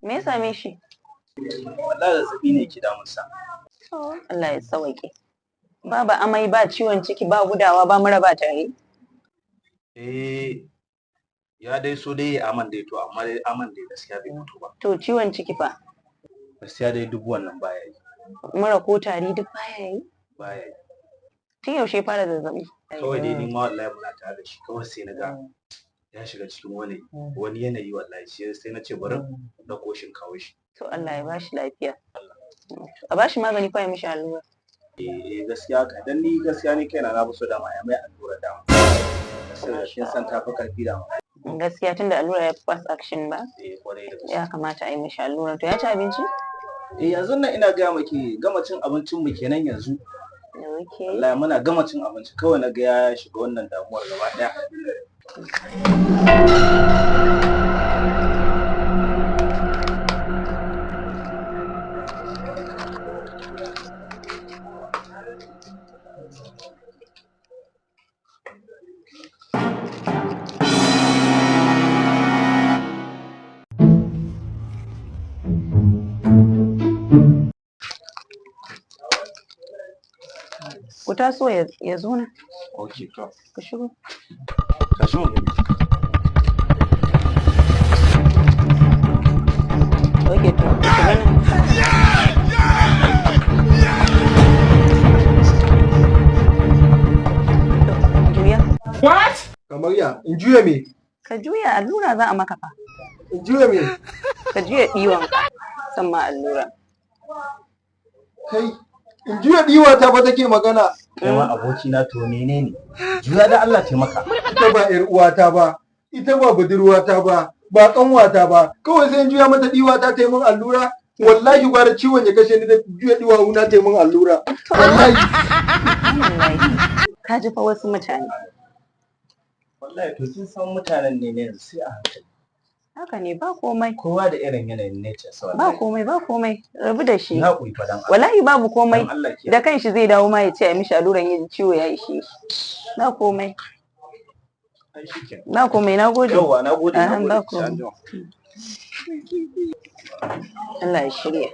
Me ya same shi? Wallahi zazzabi ne ke damunsa. Allah ya sauke. Babu amai, ba ciwon ciki, ba gudawa, ba mura, ba tari. Eh, ya dai so dai ya aman dai, to amma dai aman dai gaskiya bai fito ba. To, ciwon ciki fa? Gaskiya dai duk wannan baya yi. Mura ko tari duk baya yi? Baya yi. Tun yaushe ya fara zazzabi? Kawai dai ni ma wallahi muna tare da shi, kawai sai na ga ya shiga cikin wani yanayi wallahi, sai na ce bari in ɗauko shi in kawo shi. To, Allah ya bashi lafiya. A bashi magani ko ya mishi allura? Eh, gaskiya haka, dan ni gaskiya ni kaina na fi so dama ya mai allura dama. Saboda kin san ta fi ƙarfi dama. Gaskiya, tunda allura ya fi fast action ba? Eh, kwarai da gaske. Ya kamata a yi mishi allura. To, ya ci abinci? Eh, yanzu nan ina gaya maki, gama cin abincin mu kenan yanzu. Okay. Wallahi muna gama cin abinci kawai na ga ya shiga wannan damuwar gaba ɗaya. Ku taso ya zo nan. Okay, to. Ku shigo. Tashi mu. Okay, to ku shiga nan. To, juya. Kamar ya, in juya me? Ka juya, allura za a maka fa. In juya me? Ka juya ɗiwon ka. San ma allura. Kai, in juya ɗiwa ta fa take magana. Kai ma abokina, to menene? Juya da Allah taimaka. Ita ba ƴar uwata ba, ita ba budurwata ba, ba ƙanwata ba. Kawai sai in juya mata ɗiwa ta ta yi min allura. Wallahi gwara ciwon ya kashe ni da juya ɗiwawu na ta yi min allura. Wallahi. Wallahi. Ka ji fa wasu mutane. Wallahi to kin san mutanen ne na yanzu sai a hankali. Haka ne, ba komai. Kowa da irin yanayin nature sa Ba wallahi. komai, ba komai. Rabu da shi. Na haƙuri fa dan Allah. Wallahi babu komai. Dan Allah ke. Da kanshi zai dawo ma ya ce a mishi alluran, ya ji ciwo ya ishe shi. Ba komai. Ai shikenan. Ba komai, na gode. Yauwa, na gode, na Ahan, ba gode. Sai komai. anjima. Allah ya shirya.